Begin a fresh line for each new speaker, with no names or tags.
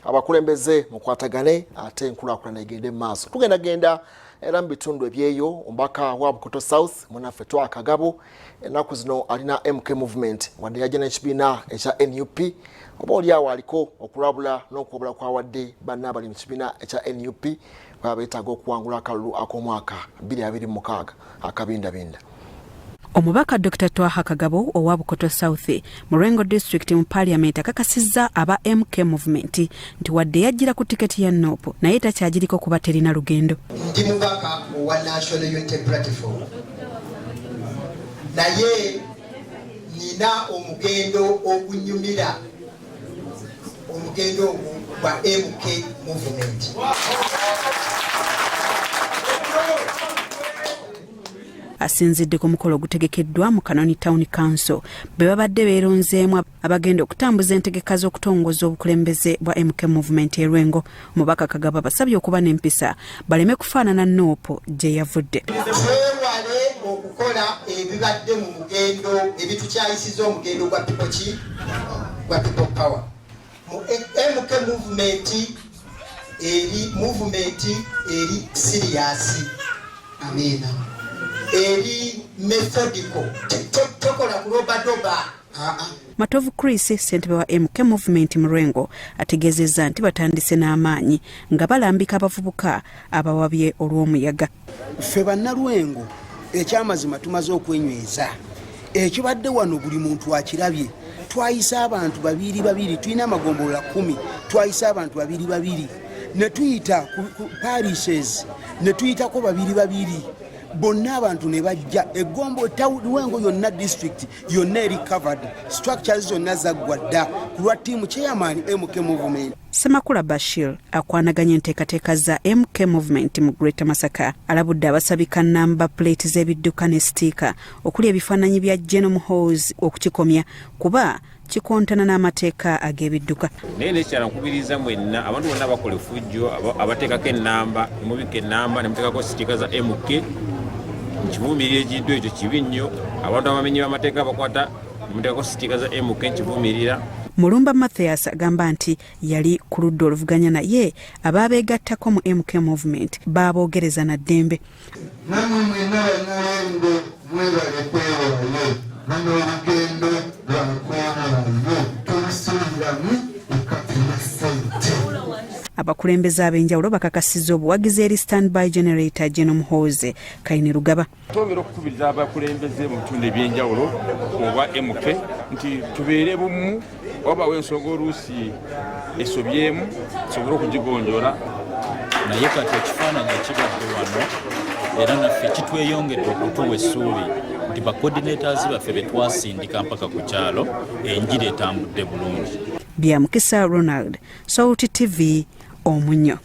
Abakulembeze mukwatagane ate enkulaakulana egende mu maaso. Tugenda genda era mu bitundu ebyeyo. Omubaka wa Bukoto South munaffe Twaha Kagabo ennaku zino alina MK Movement, wadde yajja n'ekibiina ekya NUP. Oba oli awo aliko okulabula n'okuwabula kwawadde banna abali mu kibiina ekya NUP baba beetaaga okuwangula akalulu ak'omwaka 2026 akabindabinda.
Omubaka Dr Twaha Kagabo owa Bukoto South mu Lwengo District mu Parliament akakasizza aba MK Movement nti wadde yajjira ku tiketi ya NUP, naye takyagiriko kuba terina lugendo.
Ndi mubaka owa National Unity Platform, naye nina omugendo ogunyumira, omugendo ogwo gwa MK Movement.
Asinzidde ku mukolo ogutegekeddwa mu Kanoni Town Council bwe babadde beeronzeemu abagenda okutambuza entegeka z'okutongoza obukulembeze bwa MK Movement e Lwengo. Omubaka Kagabo abasabye okuba n'empisa baleme kufaanana NUP gye yavudde.
Twewale okukola ebibadde mu mugendo ebitukyayisiza omugendo gwa people ki gwa People Power. Mu MK Movement eri movement eri serious,
amiina,
eri methodical, tokola kulobadoba.
Matovu Chris, ssentebe wa MK Movement mu Lwengo, ategeezezza nti batandise n'amaanyi nga balambika abavubuka abawabye olw'omuyaga.
Ffe Bannalwengo, ekyamazima tumaze okwenyweza. Ekibadde wano buli muntu akirabye. Twayise abantu babiri babiri, tulina amagombolola 10, twayise abantu babiri babiri ne tuyita ku parishes, ne tuyitako babiri babiri, bonna abantu ne bajja. Egombo Lwengo yonna, district yonna eri covered, structures zonna zaggwa dda ku lwa team chairman MK Movement.
Semakula Bashir akwanaganya enteekateeka za MK Movement mu Greater Masaka alabudde abasabika namba plate z'ebidduka ne sitiika okuli ebifaananyi bya General Muhoozi okukikomya, kuba kikontana n'amateeka ag'ebidduka.
Naye nekyala nkubiriza mwenna abantu bonna bakola efujjo, abateekako ennamba, nemubika ennamba, nemuteekako sitiika za MK, nkivumirira. Ekintu ekyo kibi nnyo. Abantu abamenyi b'amateeka bakwata nemuteekako sitiika za MK, nkivumirira.
Mulumba Mathias agamba nti yali ku ludda oluvuganya, naye abaabeegattako mu MK Movement baaboogereza na ddembe.
Namwe mwenna Bannalwengo, mwebale kwewaayo. Luno olugendo lwakwewaayo, tolusuubiramu ekatuna ssente.
Abakulembeze ab'enjawulo bakakasizza obuwagizi eri standby generator General Muhoozi Kainerugaba.
Twongera okukubiriza abakulembeze mu bitundu ebyenjawulo obwa MK nti tubeere bumu, wabawo ensonga oluusi esobyemu tusobole okugigonjoola.
Naye kati ekifaananyi ekibadde wano era naffe kitweyongedde okutuwa essuubi nti ba coordinators baffe be twasindika mpaka ku kyalo, enjiri etambudde bulungi.
Byamukisa Ronald, Salt TV, Omunyo.